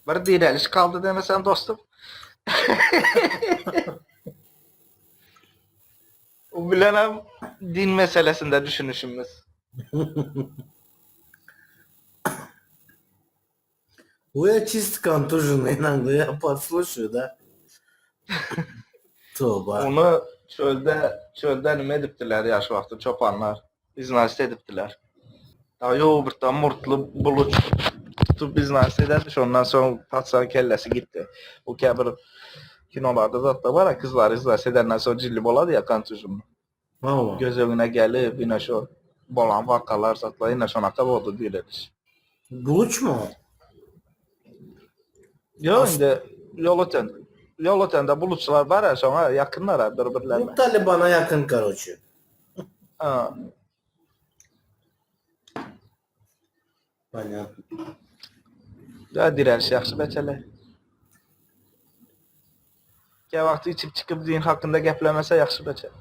Bir direliş kaldy demesem dostum. O bilenem din meselesinde düşünişimiz. Bu я чисто контуженный иногда я послушаю, да? Toba. Ony çölde çölde nime edipdiler ýaş wagty çopanlar. Iznast edipdiler. Dagy ýogurtdan murtly buluç tutup iznast ederdi şondan soň patyşanyň kellesi gitdi. Bu käbir kinolarda zatda bar-a kyzlar iznast edenden soň jilli bolady ýa kontužinny. Hawa. Göz öňüne gelip ine şo bolan wakalar zatlar ine şonaka boldy direliş. Buluçmy o? Ýok indi ýol öten ýol ötende buluçlar bar-a şoňa ýakynlar-a bir-birlerine. Bu Talibana ýakyn karoçe. Ha. Ponýatno. Ýa direliş ýagşy beçele. Käwagty içip çykyp din hakynda geplemese ýagşy beçele.